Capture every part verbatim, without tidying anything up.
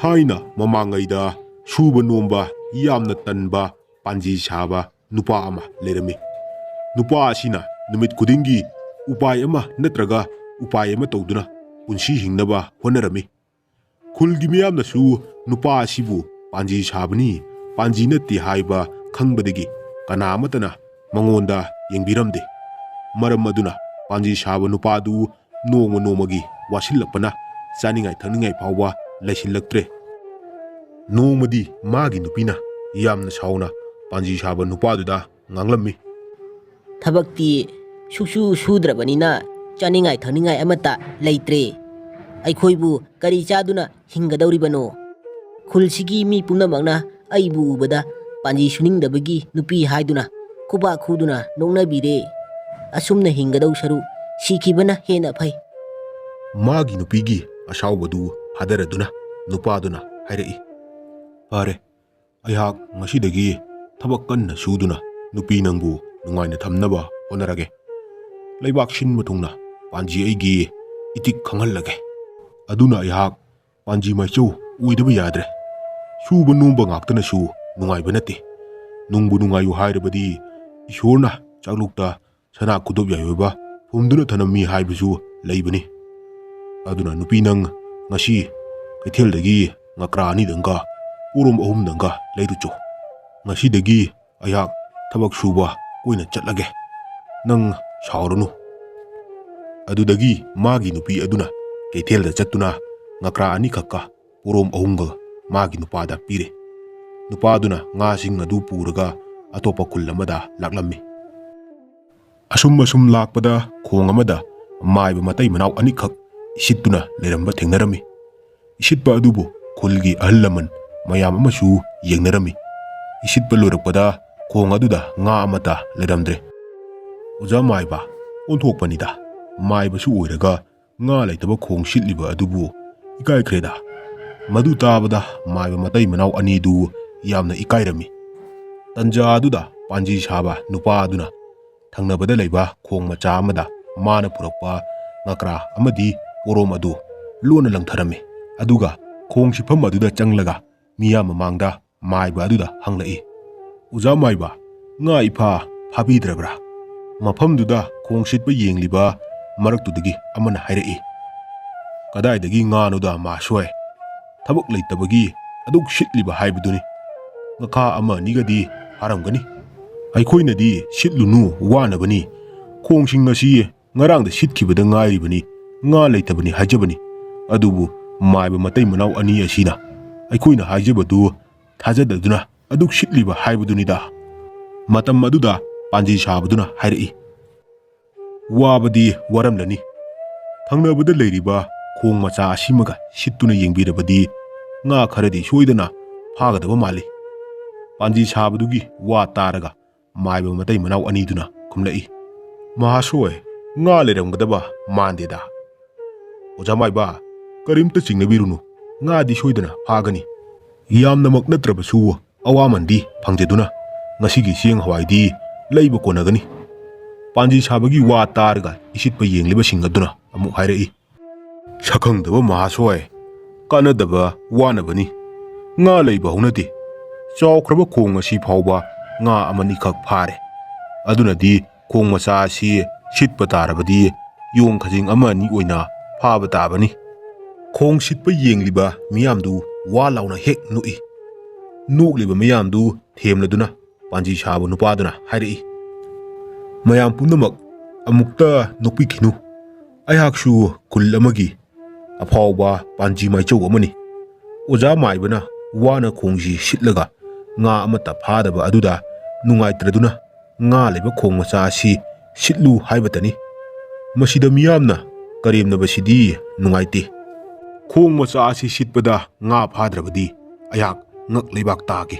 ꯊꯥꯏꯅ ꯃꯃꯥꯡꯉꯩꯗ ꯁꯨꯕ ꯅꯣꯝꯕ ꯌꯥꯝꯅ ꯇꯟꯕ ꯄꯥꯟꯖꯤ ꯁꯥꯕ ꯅꯨꯄꯥ ꯑꯃ ꯂꯩꯔꯝꯃꯤ꯫ ꯅꯨꯄꯥ ꯑꯁꯤꯅ ꯅꯨꯃꯤꯠ ꯈꯨꯗꯤꯡꯒꯤ ꯎꯄꯥꯏ ꯑꯃ ꯅꯠꯇ꯭ꯔꯒ ꯎꯄꯥꯏ ꯑꯃ ꯇꯧꯗꯨꯅ ꯄꯨꯟꯁꯤ ꯍꯤꯡꯅꯕ ꯍꯣꯠꯅꯔꯝꯃꯤ꯫ ꯈꯨꯜꯒꯤ ꯃꯤꯌꯥꯝꯅꯁꯨ ꯅꯨꯄꯥ ꯑꯁꯤꯕꯨ ꯄꯥꯟꯖꯤ ꯁꯥꯕꯅꯤ, ꯄꯥꯟꯖꯤ ꯅꯠꯇꯦ ꯍꯥꯏꯕ ꯈꯪꯕꯗꯒꯤ ꯀꯅꯥ ꯑꯃꯠꯇꯅ ꯃꯉꯣꯟꯗ ꯌꯦꯡꯕꯤꯔꯝꯗꯦ꯫ ꯃꯔꯝ ꯑꯗꯨꯅ ꯄꯥꯟꯖꯤ ꯁꯥꯕ ꯅꯨꯄꯥꯗꯨ ꯅꯣꯡꯃ ꯅꯣꯡꯃꯒꯤ ꯋꯥꯁꯤꯜꯂꯛꯄꯅ ꯆꯥꯅꯤꯡꯉꯥꯏ ꯊꯛꯅꯤꯡꯉꯥꯏ ꯐꯥꯎꯕ ꯂꯩꯁꯤꯜꯂꯛꯇ꯭ꯔꯦ꯫ ꯅꯣꯡꯃꯗꯤ ꯃꯥꯒꯤ ꯅꯨꯄꯤꯅ ꯌꯥꯝꯅ ꯁꯥꯎꯅ ꯄꯥꯟꯖꯤ ꯁꯥꯕ ꯅꯨꯄꯥꯗꯨꯗ ꯉꯥꯡꯂꯝꯃꯤ꯫ "ꯊꯕꯛꯇꯤ ꯁꯨꯛꯁꯨ ꯁꯨꯗ꯭ꯔꯕꯅꯤꯅ ꯆꯥꯅꯤꯡꯉꯥꯏ ꯊꯛꯅꯤꯡꯉꯥꯏ ꯑꯃꯠꯇ ꯂꯩꯇ꯭ꯔꯦ꯫ ꯑꯩꯈꯣꯏꯕꯨ ꯀꯔꯤ ꯆꯥꯗꯨꯅ ꯍꯤꯡꯒꯗꯧꯔꯤꯕꯅꯣ? ꯈꯨꯜꯁꯤꯒꯤ ꯃꯤ ꯄꯨꯝꯅꯃꯛꯅ ꯑꯩꯕꯨ ꯎꯕꯗ ꯄꯥꯟꯖꯤ ꯁꯨꯅꯤꯡꯗꯕꯒꯤ ꯅꯨꯄꯤ ꯍꯥꯏꯗꯨꯅ ꯈꯨꯕꯥꯛ ꯈꯨꯗꯨꯅ ꯅꯣꯛꯅꯕꯤꯔꯦ꯫ ꯑꯁꯨꯝꯅ ꯍꯤꯡꯒꯗꯧ ꯁꯔꯨꯛ ꯁꯤꯈꯤꯕꯅ ꯍꯦꯟꯅ ꯐꯩ"꯫ ꯃꯥꯒꯤ ꯅꯨꯄꯤꯒꯤ ꯑꯁꯥꯎꯕꯗꯨ ꯐꯥꯗꯔꯗꯨꯅ ꯅꯨꯄꯥꯗꯨꯅ ꯍꯥꯏꯔꯛꯏ, "ꯐꯔꯦ, ꯑꯩꯍꯥꯛ ꯉꯁꯤꯗꯒꯤ ꯊꯕꯛ ꯀꯟꯅ ꯁꯨꯗꯨꯅ ꯅꯨꯄꯤ ꯅꯪꯕꯨ ꯅꯨꯡꯉꯥꯏꯅ ꯊꯝꯅꯕ ꯍꯣꯠꯅꯔꯒꯦ꯫ ꯂꯩꯕꯥꯛ ꯁꯤꯟꯕ ꯊꯨꯡꯅ ꯄꯥꯟꯖꯤ ꯑꯩꯒꯤ ꯏꯇꯤꯛ ꯈꯪꯍꯜꯂꯒꯦ꯫ ꯑꯗꯨꯅ ꯑꯩꯍꯥꯛ ꯄꯥꯟꯖꯤ ꯃꯥꯏꯆꯧ ꯑꯣꯏꯗꯕ ꯌꯥꯗ꯭ꯔꯦ꯫ ꯁꯨꯕ ꯅꯣꯝꯕ ꯉꯥꯛꯇꯅꯁꯨ ꯅꯨꯡꯉꯥꯏꯕ ꯅꯠꯇꯦ꯫ ꯅꯨꯡꯕꯨ ꯅꯨꯡꯉꯥꯏꯌꯨ ꯍꯥꯏꯔꯕꯗꯤ ꯏꯁꯣꯔꯅ ꯆꯥꯛꯂꯨꯛꯇ ꯁꯅꯥ ꯈꯨꯗꯣꯞ ꯌꯥꯏ ꯑꯣꯏꯕ ꯐꯨꯝꯗꯨꯅ ꯊꯅꯝꯃꯤ ꯍꯥꯏꯕꯁꯨ ꯂꯩꯕꯅꯤ꯫ ꯑꯗꯨꯅ ꯅꯨꯄꯤ ꯅꯪ ꯉꯁꯤ ꯀꯩꯊꯦꯜꯗꯒꯤ ꯉꯀ꯭ꯔꯥ ꯑꯅꯤꯗꯪꯒ ꯄꯣꯔꯣꯝ ꯑꯍꯨꯝꯗꯪꯒ ꯂꯩꯔꯨꯆꯣ꯫ ꯉꯁꯤꯗꯒꯤ ꯑꯩꯍꯥꯛ ꯊꯕꯛ ꯁꯨꯕ ꯀꯣꯏꯅ ꯆꯠꯂꯒꯦ꯫ ꯅꯪ ꯁꯥꯎꯔꯅꯨ"꯫ ꯑꯗꯨꯗꯒꯤ ꯃꯥꯒꯤ ꯅꯨꯄꯤ ꯑꯗꯨꯅ ꯀꯩꯊꯦꯜꯗ ꯆꯠꯇꯨꯅ ꯉꯀ꯭ꯔꯥ ꯑꯅꯤꯈꯛꯀ ꯄꯣꯔꯣꯝ ꯑꯍꯨꯝꯒ ꯃꯥꯒꯤ ꯅꯨꯄꯥꯗ ꯄꯤꯔꯦ꯫ ꯅꯨꯄꯥꯗꯨꯅ ꯉꯥꯁꯤꯡ ꯑꯗꯨ ꯄꯨꯔꯒ ꯑꯇꯣꯞꯄ ꯈꯨꯜ ꯑꯃꯗ ꯂꯥꯛꯂꯝꯃꯤ꯫ ꯑꯁꯨꯝ ꯑꯁꯨꯝ ꯂꯥꯛꯄꯗ ꯈꯣꯡ ꯑꯃꯗ ꯃꯥꯏꯕ ꯃꯇꯩ ꯃꯅꯥꯎ ꯑꯅꯤꯈꯛ ꯏꯁꯤꯠꯇꯨꯅ ꯂꯩꯔꯝꯕ ꯊꯦꯡꯅꯔꯝꯃꯤ꯫ ꯏꯁꯤꯠꯄ ꯑꯗꯨꯕꯨ ꯈꯨꯜꯒꯤ ꯑꯍꯜ ꯂꯃꯟ ꯃꯌꯥꯝ ꯑꯃꯁꯨ ꯌꯦꯡꯅꯔꯝꯃꯤ꯫ ꯏꯁꯤꯠꯄ ꯂꯣꯏꯔꯛꯄꯗ ꯈꯣꯡ ꯑꯗꯨꯗ ꯉꯥ ꯑꯃꯠꯇ ꯂꯩꯔꯝꯗ꯭ꯔꯦ꯫ "ꯑꯣꯖꯥ ꯃꯥꯏꯕ, ꯑꯣꯟꯊꯣꯛꯄꯅꯤꯗ, ꯃꯥꯏꯕꯁꯨ ꯑꯣꯏꯔꯒ ꯉꯥ ꯂꯩꯇꯕ ꯈꯣꯡ ꯁꯤꯠꯂꯤꯕ ꯑꯗꯨꯕꯨ ꯏꯀꯥꯏꯈ꯭ꯔꯦꯗ"꯫ ꯃꯗꯨ ꯇꯥꯕꯗ ꯃꯥꯏꯕ ꯃꯇꯩ ꯃꯅꯥꯎ ꯑꯅꯤꯗꯨ ꯌꯥꯝꯅ ꯏꯀꯥꯏꯔꯝꯃꯤ꯫ ꯇꯟꯖꯥ ꯑꯗꯨꯗ ꯄꯥꯟꯖꯤ ꯁꯥꯕ ꯅꯨꯄꯥ ꯑꯗꯨꯅ ꯊꯪꯅꯕꯗ ꯂꯩꯕ ꯈꯣꯡ ꯃꯆꯥ ꯑꯃꯗ ꯃꯥꯅ ꯄꯨꯔꯛꯄ ꯉꯀ꯭ꯔꯥ ꯑꯃꯗꯤ ꯄꯣꯔꯣꯝ ꯑꯗꯨ ꯂꯣꯟꯅ ꯂꯪꯊꯔꯝꯃꯤ꯫ ꯑꯗꯨꯒ ꯈꯣꯡ ꯁꯤꯠꯐꯝ ꯑꯗꯨꯗ ꯆꯪꯂꯒ ꯃꯤꯌꯥꯝ ꯃꯃꯥꯡꯗ ꯃꯥꯏꯕ ꯑꯗꯨꯗ ꯍꯪꯂꯛꯏ, "ꯑꯣꯖꯥ ꯃꯥꯏꯕ, ꯉꯥ ꯏꯐꯥ ꯐꯥꯕꯤꯗ꯭ꯔꯕ꯭ꯔꯥ?" ꯃꯐꯝꯗꯨꯗ ꯈꯣꯡ ꯁꯤꯠꯄ ꯌꯦꯡꯂꯤꯕ ꯃꯔꯛꯇꯨꯗꯒꯤ ꯑꯃꯅ ꯍꯥꯏꯔꯛꯏ, "ꯀꯗꯥꯏꯗꯒꯤ ꯉꯥꯅꯣꯗ ꯃꯍꯥꯁꯣꯏ? ꯊꯕꯛ ꯂꯩꯇꯕꯒꯤ ꯑꯗꯨꯛ ꯁꯤꯠꯂꯤꯕ ꯍꯥꯏꯕꯗꯨꯅꯤ꯫ ꯉꯈꯥ ꯑꯃ ꯑꯅꯤꯒꯗꯤ ꯐꯥꯔꯝꯒꯅꯤ꯫ ꯑꯩꯈꯣꯏꯅꯗꯤ ꯁꯤꯠꯂꯨꯅꯨ, ꯋꯥꯅꯕꯅꯤ꯫ ꯈꯣꯡꯁꯤꯡ ꯑꯁꯤ ꯉꯔꯥꯡꯗ ꯁꯤꯠꯈꯤꯕꯗ ꯉꯥꯏꯔꯤꯕꯅꯤ, ꯉꯥ ꯂꯩꯇꯕꯅꯤ ꯍꯥꯏꯖꯕꯅꯤ꯫ ꯑꯗꯨꯕꯨ ꯃꯥꯏꯕ ꯃꯇꯩ ꯃꯅꯥꯎ ꯑꯅꯤ ꯑꯁꯤꯅ ꯑꯩꯈꯣꯏꯅ ꯍꯥꯏꯖꯕꯗꯨ ꯊꯥꯖꯗꯗꯨꯅ ꯑꯗꯨꯛ ꯁꯤꯠꯂꯤꯕ ꯍꯥꯏꯕꯗꯨꯅꯤꯗ꯫" ꯃꯇꯝ ꯑꯗꯨꯗ ꯄꯥꯟꯖꯤ ꯁꯥꯕꯗꯨꯅ ꯍꯥꯏꯔꯛꯏ, "ꯋꯥꯕꯗꯤ ꯋꯥꯔꯝꯂꯅꯤ꯫ ꯊꯪꯅꯕꯗ ꯂꯩꯔꯤꯕ ꯈꯣꯡ ꯃꯆꯥ ꯑꯁꯤꯃꯒ ꯁꯤꯠꯇꯨꯅ ꯌꯦꯡꯕꯤꯔꯕꯗꯤ ꯉꯥ ꯈꯔꯗꯤ ꯁꯣꯏꯗꯅ ꯐꯥꯒꯗꯕ ꯃꯥꯜꯂꯤ꯫" ꯄꯥꯟꯖꯤ ꯁꯥꯕꯗꯨꯒꯤ ꯋꯥ ꯇꯥꯔꯒ ꯃꯥꯏꯕ ꯃꯇꯩ ꯃꯅꯥꯎ ꯑꯅꯤꯗꯨꯅ ꯈꯨꯝꯂꯛꯏ, "ꯃꯍꯥꯁꯣꯏ, ꯉꯥ ꯂꯩꯔꯝꯒꯗꯕ ꯃꯥꯟꯗꯦꯗ꯫" "ꯑꯣꯖꯥ ꯃꯥꯏꯕ, ꯀꯔꯤꯝꯇ ꯆꯤꯡꯅꯕꯤꯔꯨꯅꯨ, ꯉꯥꯗꯤ ꯁꯣꯏꯗꯅ ꯐꯥꯒꯅꯤ꯫ ꯌꯥꯝꯅꯃꯛ ꯅꯠꯇ꯭ꯔꯕꯁꯨ ꯑꯋꯥꯃꯟꯗꯤ ꯐꯪꯖꯗꯨꯅ ꯉꯁꯤꯒꯤ ꯆꯦꯡ ꯍꯋꯥꯏꯗꯤ ꯂꯩꯕ ꯀꯣꯟꯅꯒꯅꯤ꯫" ꯄꯥꯟꯖꯤ ꯁꯥꯕꯒꯤ ꯋꯥ ꯇꯥꯔꯒ ꯏꯁꯤꯠꯄ ꯌꯦꯡꯂꯤꯕꯁꯤꯡ ꯑꯗꯨꯅ ꯑꯃꯨꯛ ꯍꯥꯏꯔꯛꯏ, "ꯁꯛꯈꯪꯗꯕ ꯃꯍꯥꯁꯣꯏ, ꯀꯥꯟꯅꯗꯕ ꯋꯥꯅꯕꯅꯤ꯫ ꯉꯥ ꯂꯩꯕ ꯍꯧꯅꯗꯦ꯫ ꯆꯥꯎꯈ꯭ꯔꯕ ꯈꯣꯡ ꯑꯁꯤ ꯐꯥꯎꯕ ꯉꯥ ꯑꯃꯅꯤꯈꯛ ꯐꯥꯔꯦ꯫ ꯑꯗꯨꯅꯗꯤ ꯈꯣꯡ ꯃꯆꯥ ꯑꯁꯤ ꯁꯤꯠꯄ ꯇꯥꯔꯕꯗꯤ ꯌꯣꯡ ꯈꯖꯤꯡ ꯑꯃ ꯑꯅꯤ ꯑꯣꯏꯅ ꯐꯥꯕ ꯇꯥꯕꯅꯤ꯫" ꯈꯣꯡ ꯁꯤꯠꯄ ꯌꯦꯡꯂꯤꯕ ꯃꯤꯌꯥꯝꯗꯨ ꯋꯥ ꯂꯥꯎꯅ ꯍꯦꯛ ꯅꯣꯛꯏ꯫ ꯅꯣꯛꯂꯤꯕ ꯃꯤꯌꯥꯝꯗꯨ ꯊꯦꯝꯂꯗꯨꯅ ꯄꯥꯟꯖꯤ ꯁꯥꯕ ꯅꯨꯄꯥꯗꯨꯅ ꯍꯥꯏꯔꯛꯏ, "ꯃꯌꯥꯝ ꯄꯨꯝꯅꯃꯛ ꯑꯃꯨꯛꯇ ꯅꯣꯛꯄꯤꯈꯤꯅꯨ꯫ ꯑꯩꯍꯥꯛꯁꯨ ꯈꯨꯜ ꯑꯃꯒꯤ ꯑꯐꯥꯎꯕ ꯄꯥꯟꯖꯤ ꯃꯥꯏꯆꯧ ꯑꯃꯅꯤ꯫ ꯑꯣꯖꯥ ꯃꯥꯏꯕꯅ ꯋꯥꯅ ꯈꯣꯡꯁꯤ ꯁꯤꯠꯂꯒ ꯉꯥ ꯑꯃꯠꯇ ꯐꯥꯗꯕ ꯑꯗꯨꯗ ꯅꯨꯡꯉꯥꯏꯇ꯭ꯔꯗꯨꯅ ꯉꯥ ꯂꯩꯕ ꯈꯣꯡ ꯃꯆꯥ ꯑꯁꯤ ꯁꯤꯠꯂꯨ ꯍꯥꯏꯕꯇꯅꯤ꯫ ꯃꯁꯤꯗ ꯃꯤꯌꯥꯝꯅ ꯀꯔꯦꯝꯅꯕꯁꯤꯗꯤ ꯅꯨꯡꯉꯥꯏꯇꯦ꯫ ꯈꯣꯡ ꯃꯆꯥ ꯑꯁꯤ ꯁꯤꯠꯄꯗ ꯉꯥ ꯐꯥꯗ꯭ꯔꯕꯗꯤ ꯑꯩꯍꯥꯛ ꯉꯛ ꯂꯩꯕꯥꯛ ꯇꯥꯒꯦ꯫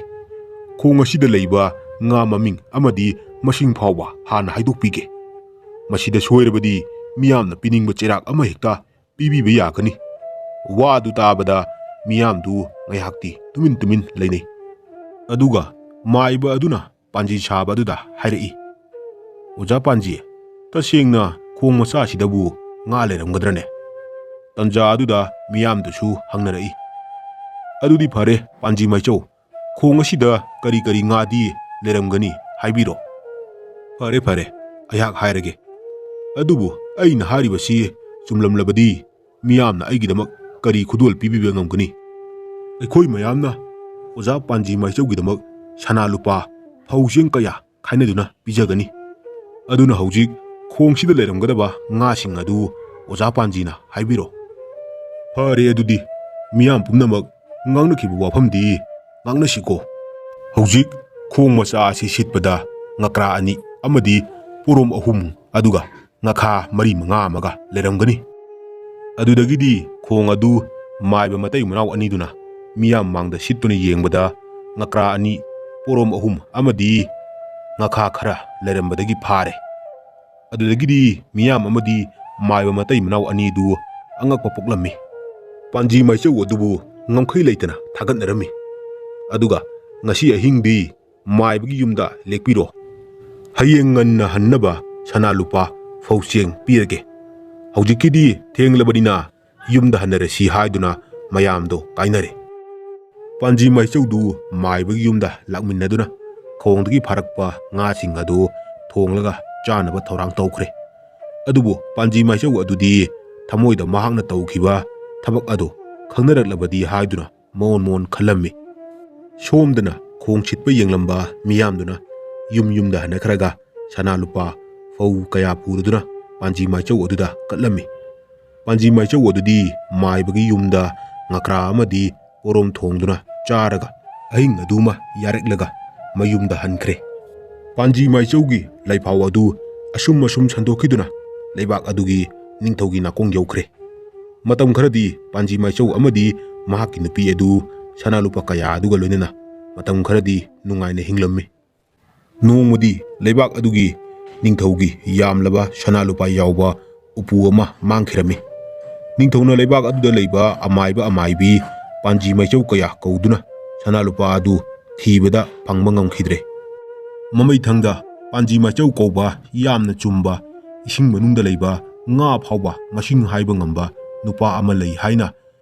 ꯈꯣꯡ ꯑꯁꯤꯗ ꯂꯩꯕ ꯉꯥ ꯃꯃꯤꯡ ꯑꯃꯗꯤ ꯃꯁꯤꯡ ꯐꯥꯎꯕ ꯍꯥꯟꯅ ꯍꯥꯏꯗꯣꯛꯄꯤꯒꯦ꯫ ꯃꯁꯤꯗ ꯁꯣꯏꯔꯕꯗꯤ ꯃꯤꯌꯥꯝꯅ ꯄꯤꯅꯤꯡꯕ ꯆꯩꯔꯥꯛ ꯑꯃꯍꯦꯛꯇ ꯄꯤꯕꯤꯕ ꯌꯥꯒꯅꯤ꯫" ꯋꯥꯗꯨ ꯇꯥꯕꯗ ꯃꯤꯌꯥꯝꯗꯨ ꯉꯥꯏꯍꯥꯛꯇꯤ ꯇꯨꯃꯤꯟ ꯇꯨꯃꯤꯟ ꯂꯩꯅꯩ꯫ ꯑꯗꯨꯒ ꯃꯥꯏꯕ ꯑꯗꯨꯅ ꯄꯥꯟꯖꯤ ꯁꯥꯕ ꯑꯗꯨꯗ ꯍꯥꯏꯔꯛꯏ, "ꯑꯣꯖꯥ ꯄꯥꯟꯖꯤ, ꯇꯁꯦꯡꯅ ꯈꯣꯡ ꯃꯆꯥ ꯑꯁꯤꯗꯕꯨ ꯉꯥ ꯂꯩꯔꯝꯒꯗ꯭ꯔꯅꯦ?" ꯇꯟꯖꯥ ꯑꯗꯨꯗ ꯃꯤꯌꯥꯝꯗꯨꯁꯨ ꯍꯪꯅꯔꯛꯏ, "ꯑꯗꯨꯗꯤ ꯐꯔꯦ, ꯄꯥꯟꯖꯤ ꯃꯥꯏꯆꯧ, ꯈꯣꯡ ꯑꯁꯤꯗ ꯀꯔꯤ ꯀꯔꯤ ꯉꯥꯗꯤ ꯂꯩꯔꯝꯒꯅꯤ, ꯍꯥꯏꯕꯤꯔꯣ?" "ꯐꯔꯦ, ꯐꯔꯦ, ꯑꯩꯍꯥꯛ ꯍꯥꯏꯔꯒꯦ꯫ ꯑꯗꯨꯕꯨ ꯑꯩꯅ ꯍꯥꯏꯔꯤꯕꯁꯤ ꯆꯨꯝꯂꯝꯂꯕꯗꯤ ꯃꯤꯌꯥꯝꯅ ꯑꯩꯒꯤꯗꯃꯛ ꯀꯔꯤ ꯈꯨꯗꯣꯜ ꯄꯤꯕꯤꯕ ꯉꯝꯒꯅꯤ? ꯑꯩꯈꯣꯏ ꯃꯌꯥꯝꯅ ꯑꯣꯖꯥ ꯄꯥꯟꯖꯤ ꯃꯥꯏꯆꯧꯒꯤꯗꯃꯛ ꯁꯅꯥ ꯂꯨꯄꯥ, ꯐꯧ ꯆꯦꯡ ꯀꯌꯥ ꯈꯥꯏꯅꯗꯨꯅ ꯄꯤꯖꯒꯅꯤ꯫ ꯑꯗꯨꯅ ꯍꯧꯖꯤꯛ ꯈꯣꯡꯁꯤꯗ ꯂꯩꯔꯝꯒꯗꯕ ꯉꯥꯁꯤꯡ ꯑꯗꯨ ꯑꯣꯖꯥ ꯄꯥꯟꯖꯤꯅ ꯍꯥꯏꯕꯤꯔꯣ꯫" "ꯐꯔꯦ, ꯑꯗꯨꯗꯤ ꯃꯤꯌꯥꯝ ꯄꯨꯝꯅꯃꯛ ꯉꯥꯡꯅꯈꯤꯕ ꯋꯥꯐꯝꯗꯤ ꯉꯥꯡꯅꯁꯤꯀꯣ꯫ ꯍꯧꯖꯤꯛ ꯈꯣꯡ ꯃꯆꯥ ꯑꯁꯤ ꯁꯤꯠꯄꯗ ꯉꯀ꯭ꯔꯥ ꯑꯅꯤ ꯑꯃꯗꯤ ꯄꯣꯔꯣꯝ ꯑꯍꯨꯝ, ꯑꯗꯨꯒ ꯉꯥꯈꯥ ꯃꯔꯤ ꯃꯉꯥ ꯑꯃꯒ ꯂꯩꯔꯝꯒꯅꯤ꯫" ꯑꯗꯨꯗꯒꯤꯗꯤ ꯈꯣꯡ ꯑꯗꯨ ꯃꯥꯏꯕ ꯃꯇꯩ ꯃꯅꯥꯎ ꯑꯅꯤꯗꯨꯅ ꯃꯤꯌꯥꯝ ꯃꯥꯡꯗ ꯁꯤꯠꯇꯨꯅ ꯌꯦꯡꯕꯗ, ꯉꯥꯀ꯭ꯔꯥ ꯑꯅꯤ, ꯄꯣꯔꯣꯝ ꯑꯍꯨꯝ ꯑꯃꯗꯤ ꯉꯥꯈꯥ ꯈꯔ ꯂꯩꯔꯝꯕꯗꯒꯤ ꯐꯥꯔꯦ꯫ ꯑꯗꯨꯗꯒꯤꯗꯤ ꯃꯤꯌꯥꯝ ꯑꯃꯗꯤ ꯃꯥꯏꯕ ꯃꯇꯩ ꯃꯅꯥꯎ ꯑꯅꯤꯗꯨ ꯑꯉꯛꯄ ꯄꯣꯛꯂꯝꯃꯤ꯫ ꯄꯥꯟꯖꯤ ꯃꯥꯏꯆꯧ ꯑꯗꯨꯕꯨ ꯉꯝꯈꯩ ꯂꯩꯇꯅ ꯊꯥꯒꯠꯅꯔꯝꯃꯤ꯫ ꯑꯗꯨꯒ, "ꯉꯁꯤ ꯑꯍꯤꯡꯗꯤ ꯃꯥꯏꯕꯒꯤ ꯌꯨꯝꯗ ꯂꯦꯛꯄꯤꯔꯣ꯫ ꯍꯌꯦꯡ ꯉꯟꯅ ꯍꯟꯅꯕ ꯁꯅꯥ ꯂꯨꯄꯥ, ꯐꯧ ꯆꯦꯡ ꯄꯤꯔꯒꯦ꯫ ꯍꯧꯖꯤꯛꯀꯤꯗꯤ ꯊꯦꯡꯂꯕꯅꯤꯅ ꯌꯨꯝꯗ ꯍꯟꯅꯔꯁꯤ" ꯍꯥꯏꯗꯨꯅ ꯃꯌꯥꯝꯗꯣ ꯀꯥꯏꯅꯔꯦ꯫ ꯄꯥꯟꯖꯤ ꯃꯥꯏꯆꯧꯗꯨ ꯃꯥꯏꯕꯒꯤ ꯌꯨꯝꯗ ꯂꯥꯛꯃꯤꯟꯅꯗꯨꯅ ꯈꯣꯡꯗꯒꯤ ꯐꯥꯔꯛꯄ ꯉꯥꯁꯤꯡ ꯑꯗꯨ ꯊꯣꯡꯂꯒ ꯆꯥꯅꯕ ꯊꯧꯔꯥꯡ ꯇꯧꯈ꯭ꯔꯦ꯫ ꯑꯗꯨꯕꯨ ꯄꯥꯟꯖꯤ ꯃꯥꯏꯆꯧ ꯑꯗꯨꯗꯤ ꯊꯃꯣꯏꯗ ꯃꯍꯥꯛꯅ ꯇꯧꯈꯤꯕ ꯊꯕꯛ ꯑꯗꯨ ꯈꯪꯅꯔꯛꯂꯕꯗꯤ ꯍꯥꯏꯗꯨꯅ ꯃꯑꯣꯟ ꯃꯑꯣꯟ ꯈꯜꯂꯝꯃꯤ꯫ ꯁꯣꯝꯗꯅ ꯈꯣꯡ ꯁꯤꯠꯄ ꯌꯦꯡꯂꯝꯕ ꯃꯤꯌꯥꯝꯗꯨꯅ ꯌꯨꯝ ꯌꯨꯝꯗ ꯍꯟꯅꯈ꯭ꯔꯒ ꯁꯅꯥ ꯂꯨꯄꯥ, ꯐꯧ ꯀꯌꯥ ꯄꯨꯔꯗꯨꯅ ꯄꯥꯟꯖꯤ ꯃꯥꯏꯆꯧ ꯑꯗꯨꯗ ꯀꯠꯂꯝꯃꯤ꯫ ꯄꯥꯟꯖꯤ ꯃꯥꯏꯆꯧ ꯑꯗꯨꯗꯤ ꯃꯥꯏꯕꯒꯤ ꯌꯨꯝꯗ ꯉꯀ꯭ꯔꯥ ꯑꯃꯗꯤ ꯄꯣꯔꯣꯝ ꯊꯣꯡꯗꯨꯅ ꯆꯥꯔꯒ ꯑꯍꯤꯡ ꯑꯗꯨꯃ ꯌꯥꯔꯦꯛꯂꯒ ꯃꯌꯨꯝꯗ ꯍꯟꯈ꯭ꯔꯦ꯫ ꯄꯥꯟꯖꯤ ꯃꯥꯏꯆꯧꯒꯤ ꯂꯥꯏꯐꯥꯎ ꯑꯗꯨ ꯑꯁꯨꯝ ꯑꯁꯨꯝ ꯁꯟꯗꯣꯛꯈꯤꯗꯨꯅ ꯂꯩꯕꯥꯛ ꯑꯗꯨꯒꯤ ꯅꯤꯡꯊꯧꯒꯤ ꯅꯥꯀꯣꯡ ꯌꯧꯈ꯭ꯔꯦ꯫ ꯃꯇꯝ ꯈꯔꯗꯤ ꯄꯥꯟꯖꯤ ꯃꯥꯏꯆꯧ ꯑꯃꯗꯤ ꯃꯍꯥꯛꯀꯤ ꯅꯨꯄꯤ ꯑꯗꯨ ꯁꯅꯥ ꯂꯨꯄꯥ ꯀꯌꯥ ꯑꯗꯨꯒ ꯂꯣꯏꯅꯅ ꯃꯇꯝ ꯈꯔꯗꯤ ꯅꯨꯡꯉꯥꯏꯅ ꯍꯤꯡꯂꯝꯃꯤ꯫ ꯅꯣꯡꯃꯗꯤ ꯂꯩꯕꯥꯛ ꯑꯗꯨꯒꯤ ꯅꯤꯡꯊꯧꯒꯤ ꯌꯥꯝꯂꯕ ꯁꯅꯥ ꯂꯨꯄꯥ ꯌꯥꯎꯕ ꯎꯄꯨ ꯑꯃ ꯃꯥꯡꯈꯤꯔꯝꯃꯤ꯫ ꯅꯤꯡꯊꯧꯅ ꯂꯩꯕꯥꯛ ꯑꯗꯨꯗ ꯂꯩꯕ ꯑꯃꯥꯏꯕ ꯑꯃꯥꯏꯕꯤ, ꯄꯥꯟꯖꯤ ꯃꯥꯏꯆꯧ ꯀꯌꯥ ꯀꯧꯗꯨꯅ ꯁꯅꯥ ꯂꯨꯄꯥ ꯑꯗꯨ ꯊꯤꯕꯗ ꯐꯪꯕ ꯉꯝꯈꯤꯗ꯭ꯔꯦ꯫ ꯃꯃꯩꯊꯪꯗ ꯄꯥꯟꯖꯤ ꯃꯥꯏꯆꯧ ꯀꯧꯕ ꯌꯥꯝꯅ ꯆꯨꯝꯕ, ꯏꯁꯤꯡ ꯃꯅꯨꯡꯗ ꯂꯩꯕ ꯉꯥ ꯐꯥꯎꯕ ꯃꯁꯤꯡ ꯍꯥꯏꯕ ꯉꯝꯕ ꯅꯨꯄꯥ ꯑꯃ ꯂꯩ ꯍꯥꯏꯅ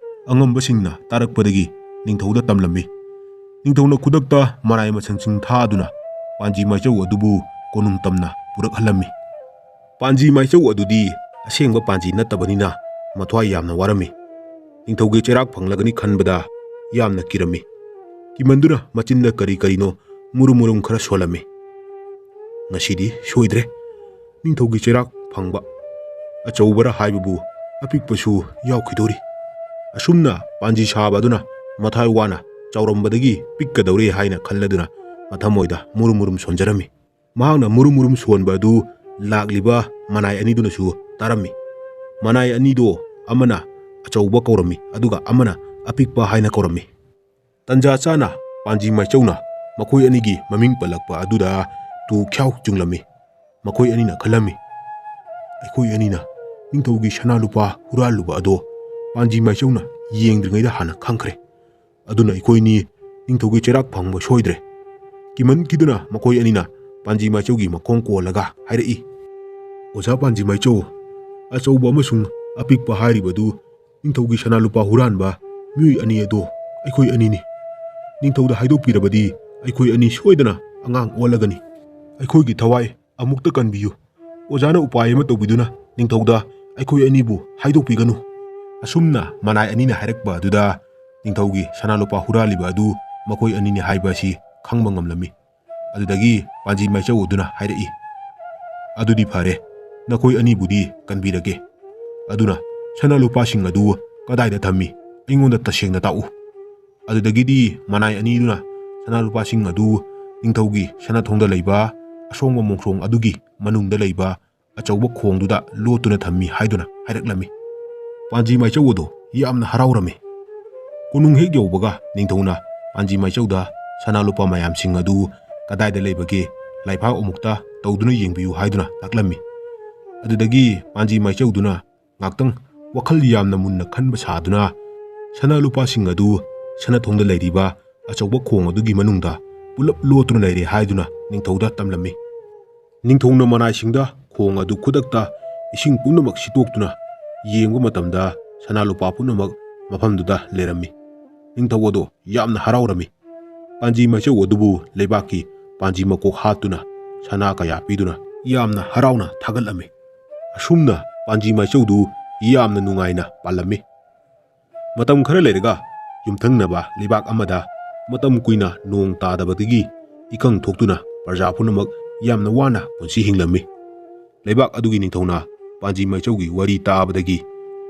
ꯑꯉꯝꯕꯁꯤꯡꯅ ꯇꯥꯔꯛꯄꯗꯒꯤ ꯅꯤꯡꯊꯧꯗ ꯇꯝꯂꯝꯃꯤ꯫ ꯅꯤꯡꯊꯧꯅ ꯈꯨꯗꯛꯇ ꯃꯅꯥꯏ ꯃꯁꯤꯡꯁꯤꯡ ꯊꯥꯗꯨꯅ ꯄꯥꯟꯖꯤ ꯃꯥꯏꯆꯧ ꯑꯗꯨꯕꯨ ꯀꯣꯅꯨꯡ ꯇꯝꯅ ꯄꯨꯔꯛꯍꯜꯂꯝꯃꯤ꯫ ꯄꯥꯟꯖꯤ ꯃꯥꯏꯆꯧ ꯑꯗꯨꯗꯤ ꯑꯁꯦꯡꯕ ꯄꯥꯟꯖꯤ ꯅꯠꯇꯕꯅꯤꯅ ꯃꯊ꯭ꯋꯥꯏ ꯌꯥꯝꯅ ꯋꯥꯔꯝꯃꯤ꯫ ꯅꯤꯡꯊꯧꯒꯤ ꯆꯩꯔꯥꯛ ꯐꯪꯂꯒꯅꯤ ꯈꯟꯕꯗ ꯌꯥꯝꯅ ꯀꯤꯔꯝꯃꯤ꯫ ꯀꯤꯃꯟꯗꯨꯅ ꯃꯆꯤꯟꯗ ꯀꯔꯤ ꯀꯔꯤꯅꯣ ꯃꯨꯔꯨꯝ ꯃꯨꯔꯨꯝ ꯈꯔ ꯁꯣꯜꯂꯝꯃꯤ꯫ "ꯉꯁꯤꯗꯤ ꯁꯣꯏꯗ꯭ꯔꯦ꯫ ꯅꯤꯡꯊꯧꯒꯤ ꯆꯩꯔꯥꯛ ꯐꯪꯕ ꯑꯆꯧꯕꯔ ꯍꯥꯏꯕꯕꯨ ꯑꯄꯤꯛꯄꯁꯨ ꯌꯥꯎꯈꯤꯗꯣꯔꯤ꯫" ꯑꯁꯨꯝꯅ ꯄꯥꯟꯖꯤ ꯁꯥꯕ ꯑꯗꯨꯅ ꯃꯊ꯭ꯋꯥꯏ ꯋꯥꯅ ꯆꯥꯎꯔꯝꯕꯗꯒꯤ ꯄꯤꯛꯀꯗꯧꯔꯦ ꯍꯥꯏꯅ ꯈꯜꯂꯗꯨꯅ ꯃꯊꯃꯣꯏꯗ ꯃꯨꯔꯨꯝ ꯃꯨꯔꯨꯝ ꯁꯣꯟꯖꯔꯝꯃꯤ꯫ ꯃꯍꯥꯛꯅ ꯃꯨꯔꯨꯝ ꯃꯨꯔꯨꯝ ꯁꯣꯟꯕ ꯑꯗꯨ ꯂꯥꯛꯂꯤꯕ ꯃꯅꯥꯏ ꯑꯅꯤꯗꯨꯅꯁꯨ ꯇꯥꯔꯝꯃꯤ꯫ ꯃꯅꯥꯏ ꯑꯅꯤꯗꯣ ꯑꯃꯅ ꯑꯆꯧꯕ ꯀꯧꯔꯝꯃꯤ, ꯑꯗꯨꯒ ꯑꯃꯅ ꯑꯄꯤꯛꯄ ꯍꯥꯏꯅ ꯀꯧꯔꯝꯃꯤ꯫ ꯇꯟꯖꯥ ꯆꯥꯅ ꯄꯥꯟꯖꯤ ꯃꯥꯏꯆꯧꯅ ꯃꯈꯣꯏ ꯑꯅꯤꯒꯤ ꯃꯃꯤꯡ ꯄꯜꯂꯛꯄ ꯑꯗꯨꯗ ꯇꯨ ꯈ꯭ꯌꯥꯎ ꯆꯨꯡꯂꯝꯃꯤ꯫ ꯃꯈꯣꯏ ꯑꯅꯤꯅ ꯈꯜꯂꯝꯃꯤ, "ꯑꯩꯈꯣꯏ ꯑꯅꯤꯅ ꯅꯤꯡꯊꯧꯒꯤ ꯁꯅꯥ ꯂꯨꯄꯥ ꯍꯨꯔꯥꯜꯂꯨꯕ ꯑꯗꯣ ꯄꯥꯟꯖꯤ ꯃꯥꯏꯆꯧꯅ ꯌꯦꯡꯗ꯭ꯔꯤꯉꯩꯗ ꯍꯥꯟꯅ ꯈꯪꯈ꯭ꯔꯦ꯫ ꯑꯗꯨꯅ ꯑꯩꯈꯣꯏꯅꯤ ꯅꯤꯡꯊꯧꯒꯤ ꯆꯩꯔꯥꯛ ꯐꯪꯕ ꯁꯣꯏꯗ꯭ꯔꯦ꯫" ꯀꯤꯃꯟꯈꯤꯗꯨꯅ ꯃꯈꯣꯏ ꯑꯅꯤꯅ ꯄꯥꯟꯖꯤ ꯃꯥꯏꯆꯧꯒꯤ ꯃꯈꯣꯡ ꯀꯣꯜꯂꯒ ꯍꯥꯏꯔꯛꯏ, "ꯑꯣꯖꯥ ꯄꯥꯟꯖꯤ ꯃꯥꯏꯆꯧ, ꯑꯆꯧꯕ ꯑꯃꯁꯨꯡ ꯑꯄꯤꯛꯄ ꯍꯥꯏꯔꯤꯕꯗꯨ ꯅꯤꯡꯊꯧꯒꯤ ꯁꯅꯥ ꯂꯨꯄꯥ ꯍꯨꯔꯥꯟꯕ ꯃꯤꯑꯣꯏ ꯑꯅꯤ ꯑꯗꯣ ꯑꯩꯈꯣꯏ ꯑꯅꯤꯅꯤ꯫ ꯅꯤꯡꯊꯧꯗ ꯍꯥꯏꯗꯣꯛꯄꯤꯔꯕꯗꯤ ꯑꯩꯈꯣꯏ ꯑꯅꯤ ꯁꯣꯏꯗꯅ ꯑꯉꯥꯡ ꯑꯣꯜꯂꯒꯅꯤ꯫ ꯑꯩꯈꯣꯏꯒꯤ ꯊꯋꯥꯏ ꯑꯃꯨꯛꯇ ꯀꯟꯕꯤꯌꯨ꯫ ꯑꯣꯖꯥꯅ ꯎꯄꯥꯏ ꯑꯃ ꯇꯧꯕꯤꯗꯨꯅ ꯅꯤꯡꯊꯧꯗ ꯑꯩꯈꯣꯏ ꯑꯅꯤꯕꯨ ꯍꯥꯏꯗꯣꯛꯄꯤꯒꯅꯨ꯫" ꯑꯁꯨꯝꯅ ꯃꯅꯥꯏ ꯑꯅꯤꯅ ꯍꯥꯏꯔꯛꯄ ꯑꯗꯨꯗ ꯅꯤꯡꯊꯧꯒꯤ ꯁꯅꯥ ꯂꯨꯄꯥ ꯍꯨꯔꯥꯜꯂꯤꯕ ꯑꯗꯨ ꯃꯈꯣꯏ ꯑꯅꯤꯅꯤ ꯍꯥꯏꯕ ꯑꯁꯤ ꯈꯪꯕ ꯉꯝꯂꯝꯃꯤ꯫ ꯑꯗꯨꯗꯒꯤ ꯄꯥꯟꯖꯤ ꯃꯥꯏꯆꯧ ꯑꯗꯨꯅ ꯍꯥꯏꯔꯛꯏ, "ꯑꯗꯨꯗꯤ ꯐꯔꯦ, ꯅꯈꯣꯏ ꯑꯅꯤꯕꯨꯗꯤ ꯀꯟꯕꯤꯔꯒꯦ꯫ ꯑꯗꯨꯅ ꯁꯅꯥ ꯂꯨꯄꯥꯁꯤꯡ ꯑꯗꯨ ꯀꯗꯥꯏꯗ ꯊꯝꯃꯤ? ꯑꯩꯉꯣꯟꯗ ꯇꯁꯦꯡꯅ ꯇꯥꯛꯎ꯫" ꯑꯗꯨꯗꯒꯤꯗꯤ ꯃꯅꯥꯏ ꯑꯅꯤꯗꯨꯅ ꯁꯅꯥ ꯂꯨꯄꯥꯁꯤꯡ ꯑꯗꯨ ꯅꯤꯡꯊꯧꯒꯤ ꯁꯅꯥꯊꯣꯡꯗ ꯂꯩꯕ ꯑꯁꯣꯡꯕ ꯃꯣꯡꯁꯣꯡ ꯑꯗꯨꯒꯤ ꯃꯅꯨꯡꯗ ꯂꯩꯕ ꯑꯆꯧꯕ ꯈꯣꯡꯗꯨꯗ ꯂꯣꯠꯇꯨꯅ ꯊꯝꯃꯤ ꯍꯥꯏꯗꯨꯅ ꯍꯥꯏꯔꯛꯂꯝꯃꯤ꯫ ꯄꯥꯟꯖꯤ ꯃꯥꯏꯆꯧ ꯑꯗꯨ ꯌꯥꯝꯅ ꯍꯔꯥꯎꯔꯝꯃꯤ꯫ ꯀꯣꯅꯨꯡ ꯍꯦꯛ ꯌꯧꯕꯒ ꯅꯤꯡꯊꯧꯅ ꯄꯥꯟꯖꯤ ꯃꯥꯏꯆꯧꯗ ꯁꯅꯥ ꯂꯨꯄꯥ ꯃꯌꯥꯝꯁꯤꯡ ꯑꯗꯨ ꯀꯗꯥꯏꯗ ꯂꯩꯕꯒꯦ ꯂꯥꯏꯐꯥꯎ ꯑꯃꯨꯛꯇ ꯇꯧꯗꯨꯅ ꯌꯦꯡꯕꯤꯌꯨ ꯍꯥꯏꯗꯨꯅ ꯇꯥꯛꯂꯝꯃꯤ꯫ ꯑꯗꯨꯗꯒꯤ ꯄꯥꯟꯖꯤ ꯃꯥꯏꯆꯧꯗꯨꯅ ꯉꯥꯛꯇꯪ ꯋꯥꯈꯜ ꯌꯥꯝꯅ ꯃꯨꯟꯅ ꯈꯟꯕ ꯁꯥꯗꯨꯅ ꯁꯅꯥ ꯂꯨꯄꯥꯁꯤꯡ ꯑꯗꯨ ꯁꯅꯥꯊꯣꯡꯗ ꯂꯩꯔꯤꯕ ꯑꯆꯧꯕ ꯈꯣꯡ ꯑꯗꯨꯒꯤ ꯃꯅꯨꯡꯗ ꯄꯨꯂꯞ ꯂꯣꯠꯇꯨꯅ ꯂꯩꯔꯦ ꯍꯥꯏꯗꯨꯅ ꯅꯤꯡꯊꯧꯗ ꯇꯝꯂꯝꯃꯤ꯫ ꯅꯤꯡꯊꯧꯅ ꯃꯅꯥꯏꯁꯤꯡꯗ ꯈꯣꯡ ꯑꯗꯨ ꯈꯨꯗꯛꯇ ꯏꯁꯤꯡ ꯄꯨꯝꯅꯃꯛ ꯁꯤꯠꯇꯣꯛꯇꯨꯅ ꯌꯦꯡꯕ ꯃꯇꯝꯗ ꯁꯅꯥ ꯂꯨꯄꯥ ꯄꯨꯝꯅꯃꯛ ꯃꯐꯝꯗꯨꯗ ꯂꯩꯔꯝꯃꯤ꯫ ꯅꯤꯡꯊꯧ ꯑꯗꯣ ꯌꯥꯝꯅ ꯍꯔꯥꯎꯔꯝꯃꯤ꯫ ꯄꯥꯟꯖꯤ ꯃꯥꯏꯆꯧ ꯑꯗꯨꯕꯨ ꯂꯩꯕꯥꯛꯀꯤ ꯄꯥꯟꯖꯤ ꯃꯀꯣꯛ ꯍꯥꯠꯇꯨꯅ ꯁꯅꯥ ꯀꯌꯥ ꯄꯤꯗꯨꯅ ꯌꯥꯝꯅ ꯍꯔꯥꯎꯅ ꯊꯥꯒꯠꯂꯝꯃꯤ꯫ ꯑꯁꯨꯝꯅ ꯄꯥꯟꯖꯤ ꯃꯥꯏꯆꯧꯗꯨ ꯌꯥꯝꯅ ꯅꯨꯡꯉꯥꯏꯅ ꯄꯥꯜꯂꯝꯃꯤ꯫ ꯃꯇꯝ ꯈꯔ ꯂꯩꯔꯒ ꯌꯨꯝꯊꯪꯅꯕ ꯂꯩꯕꯥꯛ ꯑꯃꯗ ꯃꯇꯝ ꯀꯨꯏꯅ ꯅꯣꯡ ꯇꯥꯗꯕꯗꯒꯤ ꯏꯀꯪ ꯊꯣꯛꯇꯨꯅ ꯄ꯭ꯔꯖꯥ ꯄꯨꯝꯅꯃꯛ ꯌꯥꯝꯅ ꯋꯥꯅ ꯄꯨꯟꯁꯤ ꯍꯤꯡꯂꯝꯃꯤ꯫ ꯂꯩꯕꯥꯛ ꯑꯗꯨꯒꯤ ꯅꯤꯡꯊꯧꯅ ꯄꯥꯟꯖꯤ ꯃꯥꯏꯆꯧꯒꯤ ꯋꯥꯔꯤ ꯇꯥꯕꯗꯒꯤ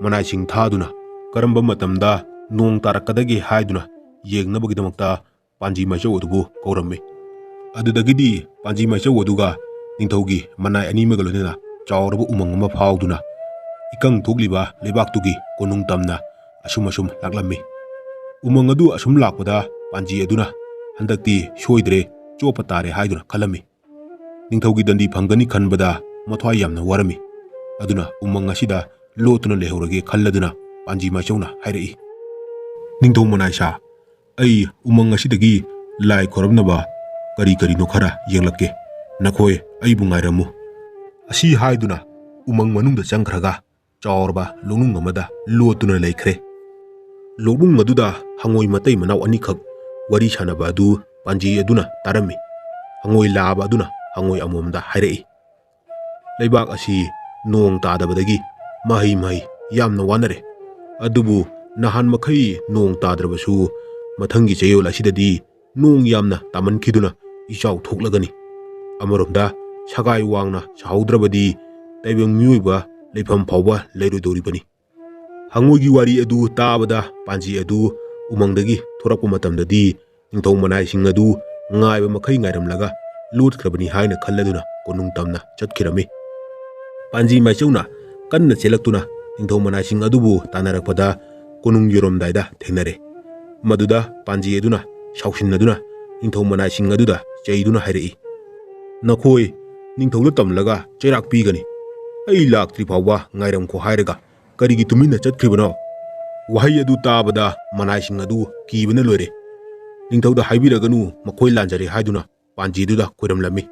ꯃꯅꯥꯏꯁꯤꯡ ꯊꯥꯗꯨꯅ ꯀꯔꯝꯕ ꯃꯇꯝꯗ ꯅꯣꯡ ꯇꯥꯔꯛꯀꯗꯒꯦ ꯍꯥꯏꯗꯨꯅ ꯌꯦꯡꯅꯕꯒꯤꯗꯃꯛꯇ ꯄꯥꯟꯖꯤ ꯃꯥꯏꯆꯧ ꯑꯗꯨꯕꯨ ꯀꯧꯔꯝꯃꯤ꯫ ꯑꯗꯨꯗꯒꯤꯗꯤ ꯄꯥꯟꯖꯤ ꯃꯥꯏꯆꯧ ꯑꯗꯨꯒ ꯅꯤꯡꯊꯧꯒꯤ ꯃꯅꯥꯏ ꯑꯅꯤꯃꯒ ꯂꯣꯏꯅꯅ ꯆꯥꯎꯔꯕ ꯎꯃꯪ ꯑꯃ ꯐꯥꯎꯗꯨꯅ ꯏꯀꯪ ꯊꯣꯛꯂꯤꯕ ꯂꯩꯕꯥꯛꯇꯨꯒꯤ ꯀꯣꯅꯨꯡ ꯇꯝꯅ ꯑꯁꯨꯝ ꯑꯁꯨꯝ ꯂꯥꯛꯂꯝꯃꯤ꯫ ꯎꯃꯪ ꯑꯗꯨ ꯑꯁꯨꯝ ꯂꯥꯛꯄꯗ ꯄꯥꯟꯖꯤ ꯑꯗꯨꯅ ꯍꯟꯗꯛꯇꯤ ꯁꯣꯏꯗ꯭ꯔꯦ, ꯆꯣꯞꯄ ꯇꯥꯔꯦ ꯍꯥꯏꯗꯨꯅ ꯈꯜꯂꯝꯃꯤ꯫ ꯅꯤꯡꯊꯧꯒꯤ ꯗꯟꯗꯤ ꯐꯪꯒꯅꯤ ꯈꯟꯕꯗ ꯃꯊ꯭ꯋꯥꯏ ꯌꯥꯝꯅ ꯋꯥꯔꯝꯃꯤ꯫ ꯑꯗꯨꯅ ꯎꯃꯪ ꯑꯁꯤꯗ ꯂꯣꯠꯇꯨꯅ ꯂꯩꯍꯧꯔꯒꯦ ꯈꯜꯂꯗꯨꯅ ꯄꯥꯟꯖꯤ ꯃꯥꯏꯆꯧꯅ ꯍꯥꯏꯔꯛꯏ꯫ ꯅꯤꯡꯊꯧ ꯃꯅꯥꯏꯁꯥ, ꯑꯩ ꯎꯃꯪ ꯑꯁꯤꯗꯒꯤ ꯂꯥꯏ ꯈꯣꯏꯔꯝꯅꯕ ꯀꯔꯤ ꯀꯔꯤꯅꯣ ꯈꯔ ꯌꯦꯡꯂꯛꯀꯦ꯫ ꯅꯈꯣꯏ ꯑꯩꯕꯨ ꯉꯥꯏꯔꯝꯃꯨ꯫ ꯑꯁꯤ ꯍꯥꯏꯗꯨꯅ ꯎꯃꯪ ꯃꯅꯨꯡꯗ ꯆꯪꯈ꯭ꯔꯒ ꯆꯥꯎꯔꯕ ꯂꯣꯛꯅꯨꯡ ꯑꯃꯗ ꯂꯣꯠꯇꯨꯅ ꯂꯩꯈ꯭ꯔꯦ꯫ ꯂꯣꯛꯅꯨꯡ ꯑꯗꯨꯗ ꯍꯉꯣꯏ ꯃꯇꯩ ꯃꯅꯥꯎ ꯑꯅꯤꯈꯛ ꯋꯥꯔꯤ ꯁꯥꯟꯅꯕ ꯑꯗꯨ ꯄꯥꯟꯖꯤ ꯑꯗꯨꯅ ꯇꯥꯔꯝꯃꯤ꯫ ꯍꯉꯣꯏ ꯂꯥꯕ ꯑꯗꯨꯅ ꯍꯉꯣꯏ ꯑꯃꯣꯝꯗ ꯍꯥꯏꯔꯛꯏ, "ꯂꯩꯕꯥꯛ ꯑꯁꯤ ꯅꯣꯡ ꯇꯥꯗꯕꯗꯒꯤ ꯃꯍꯩ ꯃꯍꯩ ꯌꯥꯝꯅ ꯋꯥꯅꯔꯦ꯫ ꯑꯗꯨꯕꯨ ꯅꯍꯥꯟ ꯃꯈꯩ ꯅꯣꯡ ꯇꯥꯗ꯭ꯔꯕꯁꯨ ꯃꯊꯪꯒꯤ ꯆꯌꯣꯜ ꯑꯁꯤꯗꯗꯤ ꯅꯣꯡ ꯌꯥꯝꯅ ꯇꯥꯃꯟꯈꯤꯗꯨꯅ ꯏꯆꯥꯎ ꯊꯣꯛꯂꯒꯅꯤ꯫ ꯑꯃꯔꯣꯝꯗ ꯁꯒꯥꯏ ꯋꯥꯡꯅ ꯁꯥꯍꯧꯗ꯭ꯔꯕꯗꯤ ꯇꯥꯏꯕꯪ ꯃꯤꯑꯣꯏꯕ ꯂꯩꯐꯝ ꯐꯥꯎꯕ ꯂꯩꯔꯣꯏꯗꯧꯔꯤꯕꯅꯤ꯫" ꯍꯉꯣꯏꯒꯤ ꯋꯥꯔꯤ ꯑꯗꯨ ꯇꯥꯕꯗ ꯄꯥꯟꯖꯤ ꯑꯗꯨ ꯎꯃꯪꯗꯒꯤ ꯊꯣꯔꯛꯄ ꯃꯇꯝꯗꯗꯤ ꯅꯤꯡꯊꯧ ꯃꯅꯥꯏꯁꯤꯡ ꯑꯗꯨ ꯉꯥꯏꯕ ꯃꯈꯩ ꯉꯥꯏꯔꯝꯂꯒ ꯂꯣꯠꯈ꯭ꯔꯕꯅꯤ ꯍꯥꯏꯅ ꯈꯜꯂꯗꯨꯅ ꯀꯣꯅꯨꯡ ꯇꯝꯅ ꯆꯠꯈꯤꯔꯝꯃꯤ꯫ ꯄꯥꯟꯖꯤ ꯃꯥꯏꯆꯧꯅ ꯀꯟꯅ ꯆꯦꯜꯂꯛꯇꯨꯅ ꯅꯤꯡꯊꯧ ꯃꯅꯥꯏꯁꯤꯡ ꯑꯗꯨꯕꯨ ꯇꯥꯟꯅꯔꯛꯄꯗ ꯀꯣꯅꯨꯡ ꯌꯧꯔꯝꯗꯥꯏꯗ ꯊꯦꯡꯅꯔꯦ꯫ ꯃꯗꯨꯗ ꯄꯥꯟꯖꯤ ꯑꯗꯨꯅ ꯁꯥꯎꯁꯤꯟꯅꯗꯨꯅ ꯅꯤꯡꯊꯧ ꯃꯅꯥꯏꯁꯤꯡ ꯑꯗꯨꯗ ꯆꯩꯗꯨꯅ ꯍꯥꯏꯔꯛꯏ, "ꯅꯈꯣꯏ ꯅꯤꯡꯊꯧꯗ ꯇꯝꯂꯒ ꯆꯩꯔꯥꯛ ꯄꯤꯒꯅꯤ꯫ ꯑꯩ ꯂꯥꯛꯇ꯭ꯔꯤ ꯐꯥꯎꯕ ꯉꯥꯏꯔꯝꯈꯣ ꯍꯥꯏꯔꯒ ꯀꯔꯤꯒꯤ ꯇꯨꯃꯤꯟꯅ ꯆꯠꯈ꯭ꯔꯤꯕꯅꯣ?" ꯋꯥꯍꯩ ꯑꯗꯨ ꯇꯥꯕꯗ ꯃꯅꯥꯏꯁꯤꯡ ꯑꯗꯨ ꯀꯤꯕꯅ ꯂꯣꯏꯔꯦ꯫ "ꯅꯤꯡꯊꯧꯗ ꯍꯥꯏꯕꯤꯔꯒꯅꯨ, ꯃꯈꯣꯏ ꯂꯥꯟꯖꯔꯦ" ꯍꯥꯏꯗꯨꯅ ꯄꯥꯟꯖꯤꯗꯨꯗ ꯈꯣꯏꯔꯝꯂꯝꯃꯤ꯫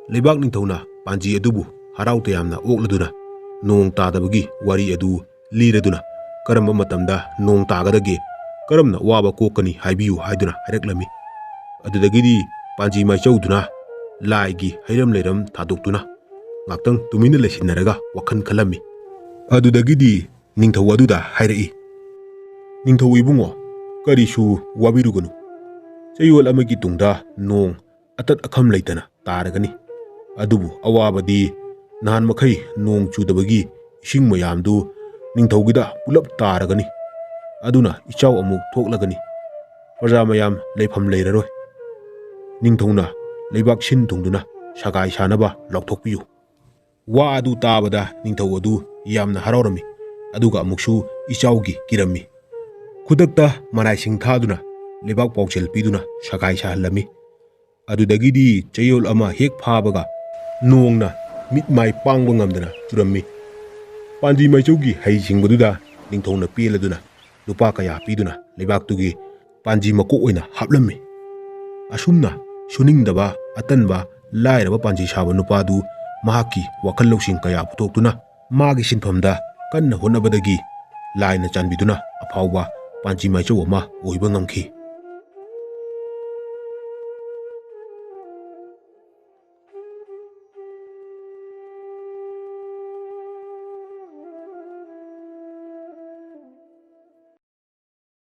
ꯂꯩꯕꯥꯛ ꯅꯤꯡꯊꯧꯅ ꯄꯥꯟꯖꯤ ꯑꯗꯨꯕꯨ ꯍꯔꯥꯎ ꯇꯌꯥꯝꯅ ꯑꯣꯛꯂꯗꯨꯅ ꯅꯣꯡ ꯇꯥꯗꯕꯒꯤ ꯋꯥꯔꯤ ꯑꯗꯨ ꯂꯤꯔꯗꯨꯅ ꯀꯔꯝꯕ ꯃꯇꯝꯗ ꯅꯣꯡ ꯇꯥꯒꯗꯒꯦ, ꯀꯔꯝꯅ ꯑꯋꯥꯕ ꯀꯣꯛꯀꯅꯤ ꯍꯥꯏꯕꯤꯌꯨ" ꯍꯥꯏꯗꯨꯅ ꯍꯥꯏꯔꯛꯂꯝꯃꯤ꯫ ꯑꯗꯨꯗꯒꯤꯗꯤ ꯄꯥꯟꯖꯤ ꯃꯥꯏꯆꯧꯗꯨꯅ ꯂꯥꯏꯒꯤ ꯍꯩꯔꯝ ꯂꯩꯔꯝ ꯊꯥꯗꯣꯛꯇꯨꯅ ꯉꯥꯛꯇꯪ ꯇꯨꯃꯤꯟꯅ ꯂꯩꯁꯤꯟꯅꯔꯒ ꯋꯥꯈꯜ ꯈꯜꯂꯝꯃꯤ꯫ ꯑꯗꯨꯗꯒꯤꯗꯤ ꯅꯤꯡꯊꯧ ꯑꯗꯨꯗ ꯍꯥꯏꯔꯛꯏ, "ꯅꯤꯡꯊꯧ ꯏꯕꯨꯡꯉꯣ, ꯀꯔꯤꯁꯨ ꯋꯥꯕꯤꯔꯨꯒꯅꯨ꯫ ꯆꯌꯣꯜ ꯑꯃꯒꯤ ꯇꯨꯡꯗ ꯅꯣꯡ ꯑꯇꯠ ꯑꯈꯝ ꯂꯩꯇꯅ ꯇꯥꯔꯒꯅꯤ꯫ ꯑꯗꯨꯕꯨ ꯑꯋꯥꯕꯗꯤ ꯅꯍꯥꯟ ꯃꯈꯩ ꯅꯣꯡ ꯆꯨꯗꯕꯒꯤ ꯏꯁꯤꯡ ꯃꯌꯥꯝꯗꯨ ꯅꯤꯡꯊꯧꯒꯤꯗ ꯄꯨꯂꯞ ꯇꯥꯔꯒꯅꯤ꯫ ꯑꯗꯨꯅ ꯏꯆꯥꯎ ꯑꯃꯨꯛ ꯊꯣꯛꯂꯒꯅꯤ꯫ ꯄ꯭ꯔꯖꯥ ꯃꯌꯥꯝ ꯂꯩꯐꯝ ꯂꯩꯔꯔꯣꯏ꯫ ꯅꯤꯡꯊꯧꯅ ꯂꯩꯕꯥꯛ ꯁꯤꯟ ꯊꯨꯡꯗꯨꯅ ꯁꯒꯥꯏ ꯁꯥꯅꯕ ꯂꯥꯎꯊꯣꯛꯄꯤꯌꯨ"꯫ ꯋꯥ ꯑꯗꯨ ꯇꯥꯕꯗ ꯅꯤꯡꯊꯧ ꯑꯗꯨ ꯌꯥꯝꯅ ꯍꯔꯥꯎꯔꯝꯃꯤ, ꯑꯗꯨꯒ ꯑꯃꯨꯛꯁꯨ ꯏꯆꯥꯎꯒꯤ ꯀꯤꯔꯝꯃꯤ꯫ ꯈꯨꯗꯛꯇ ꯃꯔꯥꯏꯁꯤꯡ ꯊꯥꯗꯨꯅ ꯂꯩꯕꯥꯛ ꯄꯥꯎꯖꯦꯜ ꯄꯤꯗꯨꯅ ꯁꯒꯥꯏ ꯁꯥꯍꯜꯂꯝꯃꯤ꯫ ꯑꯗꯨꯗꯒꯤꯗꯤ ꯆꯌꯣꯜ ꯑꯃ ꯍꯦꯛ ꯐꯥꯕꯒ ꯅꯣꯡꯅ ꯃꯤꯠ ꯃꯥꯏ ꯄꯥꯡꯕ ꯉꯝꯗꯅ ꯆꯨꯔꯝꯃꯤ꯫ ꯄꯥꯟꯖꯤ ꯃꯥꯏꯆꯧꯒꯤ ꯍꯩ ꯁꯤꯡꯕꯗꯨꯗ ꯅꯤꯡꯊꯧꯅ ꯄꯦꯜꯂꯗꯨꯅ ꯂꯨꯄꯥ ꯀꯌꯥ ꯄꯤꯗꯨꯅ ꯂꯩꯕꯥꯛꯇꯨꯒꯤ ꯄꯥꯟꯖꯤ ꯃꯀꯣꯛ ꯑꯣꯏꯅ ꯍꯥꯞꯂꯝꯃꯤ꯫ ꯑꯁꯨꯝꯅ ꯁꯨꯅꯤꯡꯗꯕ, ꯑꯇꯟꯕ, ꯂꯥꯏꯔꯕ ꯄꯥꯟꯖꯤ ꯁꯥꯕ ꯅꯨꯄꯥꯗꯨ ꯃꯍꯥꯛꯀꯤ ꯋꯥꯈꯜ ꯂꯧꯁꯤꯡ ꯀꯌꯥ ꯄꯨꯊꯣꯛꯇꯨꯅ ꯃꯥꯒꯤ ꯁꯤꯟꯐꯝꯗ ꯀꯟꯅ ꯍꯣꯠꯅꯕꯗꯒꯤ ꯂꯥꯏꯅ ꯆꯥꯟꯕꯤꯗꯨꯅ ꯑꯐꯥꯎꯕ ꯄꯥꯟꯖꯤ ꯃꯥꯏꯆꯧ ꯑꯃ ꯑꯣꯏꯕ ꯉꯝꯈꯤ꯫